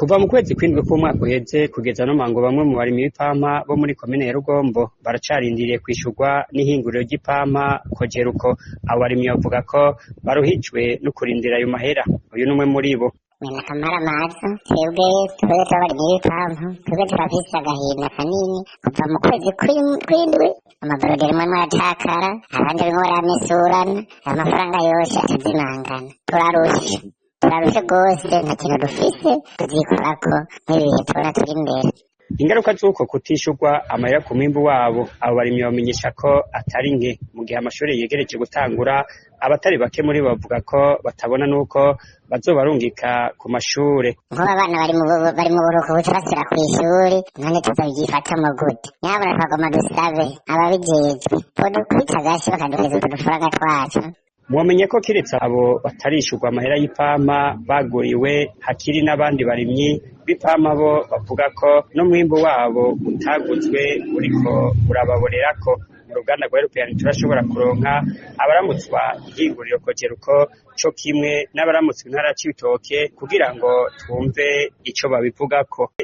Kuva mu kwezi kw'indwi k'umwaka uheze kugeza no mango, bamwe mu barimyi b'ipampa bo muri komine ya Rugombo baracarindiriye kwishurwa n'ihinguriro ry'ipampa Kojeruko. Abo barimyi bavuga ko baruhijwe no kurindira ayo mahera. Uyu n'umwe muri bo. Ni akamara amaso. Twebwe tw'abarimyi b'ipampa, twebwe turafise agahinda kanini. Kuva mu kwezi kw'indwi, amaborodi rimwe aratakara, abandi rimwe baramesurana, amafaranga yose atazimangana. Turarushe, turarushe rwose, nta kintu dufise tuzikorako nk'ibi bihe tubona turi imbere. Ingaruka z'uko kutishurwa amahera ku mwimbu wabo, abo barimyi bamenyesha ko atari nke. Mu gihe amashuri yegereje gutangura, abatari bake muri bo bavuga ko batabona n'uko bazobarungika ku mashure. Nk'ubu abana bari mu buruhuko, buca basubira kw'ishuri, none tuzovyifatamwo gute? Nyabuna twagomba dusabe ababijejwe bodukubita agashi, bakaduhereza utwo dufaranga twacu. Mwomenya ko kiretse abo batarishurwa amahera y'ipampa baguriwe, hakiri n'abandi barimyi b'ipampa bo bavuga ko n'umwimbu wabo utaguzwe uriko urababorerako. Mu ruganda rwa European turashobora kuronka abaramutswa ihinguriro Kojeruko co kimwe n'abaramutswa intara ya Cibitoke kugira ngo twumve ico babivugako.